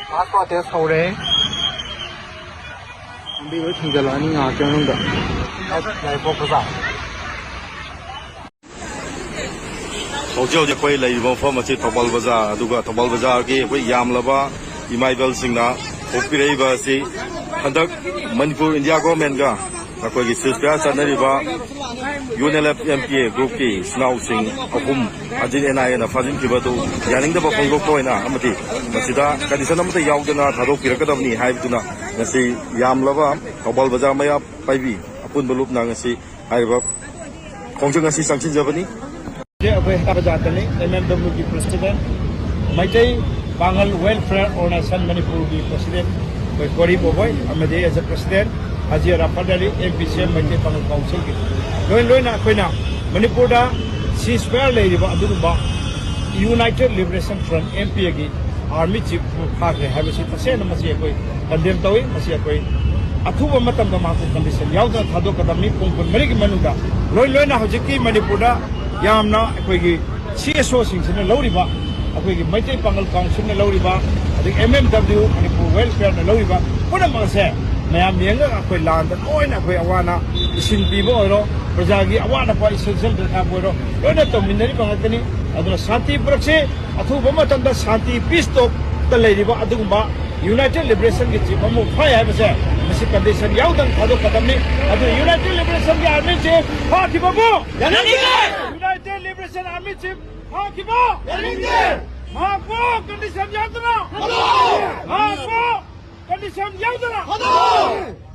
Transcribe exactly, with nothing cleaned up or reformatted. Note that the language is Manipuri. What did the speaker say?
ꯐꯥꯁ ꯄ꯭ꯔꯣꯇꯦꯁ ꯍꯧꯔꯦ꯫ ꯂꯝꯕꯤ ꯂꯣꯏ ꯊꯤꯡꯖꯤꯜꯂꯛꯑꯅꯤ ꯉꯥꯏꯍꯥꯛꯀꯤ ꯃꯅꯨꯡꯗ꯫ ꯌꯥꯏꯔꯤꯄꯣꯛ ꯕꯖꯥꯔ꯫ ꯍꯧꯖꯤꯛ ꯍꯧꯖꯤꯛ ꯑꯩꯈꯣꯏ ꯂꯩꯔꯤꯕ ꯃꯐꯝ ꯑꯁꯤ ꯊꯧꯕꯥꯜ ꯕꯖꯥꯔ, ꯑꯗꯨꯒ ꯊꯧꯕꯥꯜ ꯕꯖꯥꯔꯒꯤ ꯑꯩꯈꯣꯏ ꯌꯥꯝꯂꯕ ꯏꯃꯥ ꯏꯕꯦꯜꯁꯤꯡꯅ ꯊꯣꯛꯄꯤꯔꯛꯏꯕ ꯑꯁꯤ ꯍꯟꯗꯛ ꯃꯅꯤꯄꯨꯔ ꯏꯟꯗꯤꯌꯥ ꯒꯣꯔꯃꯦꯟꯒ ꯑꯩꯈꯣꯏꯒꯤ ceasefire ꯆꯠꯅꯔꯤꯕ U N L F M P A ꯒ꯭ꯔꯨꯞꯀꯤ ꯏꯆꯤꯟ ꯏꯅꯥꯎꯁꯤꯡ ꯑꯍꯨꯝ ꯍꯧꯖꯤꯛ ꯑꯦꯟ ꯑꯥꯏ ꯑꯦꯅ ꯐꯥꯖꯤꯟꯈꯤꯕꯗꯨ ꯌꯥꯅꯤꯡꯗꯕ ꯐꯣꯡꯗꯣꯛꯄ ꯑꯣꯏꯅ ꯑꯃꯗꯤ ꯃꯁꯤꯗ ꯀꯟꯗꯤꯁꯟ ꯑꯃꯠꯇ ꯌꯥꯎꯗꯅ ꯊꯥꯗꯣꯛꯄꯤꯔꯛꯀꯗꯕꯅꯤ ꯍꯥꯏꯕꯗꯨꯅ ꯉꯁꯤ ꯌꯥꯝꯂꯕ ꯊꯧꯕꯥꯜ ꯕꯖꯥꯔ ꯃꯩꯔꯥ ꯄꯥꯏꯕꯤ ꯑꯄꯨꯟꯕ ꯂꯨꯞꯅ ꯉꯁꯤ ꯍꯥꯏꯔꯤꯕ ꯈꯣꯡꯖꯪ ꯑꯁꯤ ꯆꯪꯁꯤꯟꯖꯕꯅꯤ꯫ ꯑꯩꯈꯣꯏ ꯍꯔꯥꯕꯖꯥꯠꯇꯅꯤ, ꯑꯦꯝ ꯑꯦꯝ ꯗꯕ꯭ꯂꯤꯎꯒꯤ president, Meitei Pangal welfare organization ꯃꯅꯤꯄꯨꯔꯒꯤ ꯄ꯭ꯔꯁꯤꯗꯦꯟ, ꯑꯩꯈꯣꯏ ꯀꯣꯔꯤ ꯕꯣꯕꯣꯏ, ꯑꯃꯗꯤ as a president Haji Arafat Ali, M P C M, Meitei ꯄꯥꯉꯜ ꯀꯥꯎꯟꯁꯤꯜꯒꯤ ꯂꯣꯏ ꯂꯣꯏꯅ ꯑꯩꯈꯣꯏꯅ ꯃꯅꯤꯄꯨꯔꯗ ceasefire ꯂꯩꯔꯤꯕ ꯑꯗꯨꯒꯨꯝꯕ United Liberation Front, M P ꯑꯦꯒꯤ ꯑꯥꯔꯃꯤ ꯆꯤꯐ ꯐꯥꯈ꯭ꯔꯦ ꯍꯥꯏꯕꯁꯤ ꯇꯁꯦꯡꯅ ꯃꯁꯤ ꯑꯩꯈꯣꯏ ꯀꯟꯗꯦꯝ ꯇꯧꯏ꯫ ꯃꯁꯤ ꯑꯩꯈꯣꯏ ꯑꯊꯨꯕ ꯃꯇꯝꯗ ꯃꯍꯥꯛꯄꯨ ꯀꯟꯗꯤꯁꯟ ꯌꯥꯎꯗꯅ ꯊꯥꯗꯣꯛꯀꯗꯕꯅꯤ꯫ ꯄꯨꯡ ꯀꯨꯟꯃꯔꯤꯒꯤ ꯃꯅꯨꯡꯗ ꯂꯣꯏ ꯂꯣꯏꯅ ꯍꯧꯖꯤꯛꯀꯤ ꯃꯅꯤꯄꯨꯔꯗ ꯌꯥꯝꯅ ꯑꯩꯈꯣꯏꯒꯤ ꯁꯤ ꯑꯦꯁ ꯑꯣꯁꯤꯡꯁꯤꯅ ꯂꯧꯔꯤꯕ, ꯑꯩꯈꯣꯏꯒꯤ ꯃꯩꯇꯩ ꯄꯥꯉꯜ ꯀꯥꯎꯟꯁꯤꯜꯅ ꯂꯧꯔꯤꯕ, ꯑꯗꯒꯤ ꯑꯦꯝ ꯑꯦꯝ ꯗꯕ꯭ꯂꯤꯎ, ꯃꯅꯤꯄꯨꯔ ꯋꯦꯜꯐꯤꯌꯔꯅ ꯂꯧꯔꯤꯕ ꯄꯨꯝꯅꯃꯛ ꯑꯁꯦ ꯃꯌꯥꯝ ꯌꯦꯡꯂꯒ ꯑꯩꯈꯣꯏ ꯂꯥꯟꯗ ꯂꯣꯏꯅ ꯑꯩꯈꯣꯏ ꯑꯋꯥꯅ ꯏꯁꯤꯡ ꯄꯤꯕ ꯑꯣꯏꯔꯣ, ꯄ꯭ꯔꯖꯥꯒꯤ ꯑꯋꯥꯠ ꯑꯄꯥ essential ꯗꯔꯀꯥꯔ ꯑꯣꯏꯔꯣ, ꯂꯣꯏꯅ ꯇꯧꯃꯤꯟꯅꯔꯤꯕ ꯉꯥꯛꯇꯅꯤ꯫ ꯑꯗꯨꯅ ꯁꯥꯟꯇꯤ ꯄꯨꯔꯛꯁꯤ꯫ ꯑꯊꯨꯕ ꯃꯇꯝꯗ ꯁꯥꯟꯇꯤ, peace talk ꯇ ꯂꯩꯔꯤꯕ ꯑꯗꯨꯒꯨꯝꯕ United Liberation ꯒꯤ ꯆꯤꯐ ꯑꯃꯕꯨ ꯐꯥꯏ ꯍꯥꯏꯕꯁꯦ ꯃꯁꯤ ꯀꯟꯗꯤꯁꯟ ꯌꯥꯎꯗꯅ ꯊꯥꯗꯣꯛꯀꯗꯕꯅꯤ꯫ ꯑꯗꯨ United Liberation ꯒꯤ ꯑꯥꯔꯃꯤ ꯆꯤꯐ ꯐꯥꯈꯤꯕꯕꯨ ꯌꯥꯅꯤꯡꯗꯦ! United Liberation ꯑꯥꯔꯃꯤ ꯆꯤꯐ ꯐꯥꯈꯤꯕ ꯌꯥꯅꯤꯡꯗꯦ! ꯃꯍꯥꯛꯄꯨ ꯀꯟꯗꯤꯁꯟ ꯌꯥꯎꯗꯅ ꯊꯥꯗꯣꯛꯑꯣ! ꯃꯍꯥꯛꯄꯨ ꯀꯟꯗꯤꯁꯟ ꯌꯥꯎꯗꯅ ꯊꯥꯗꯣꯛꯑꯣ!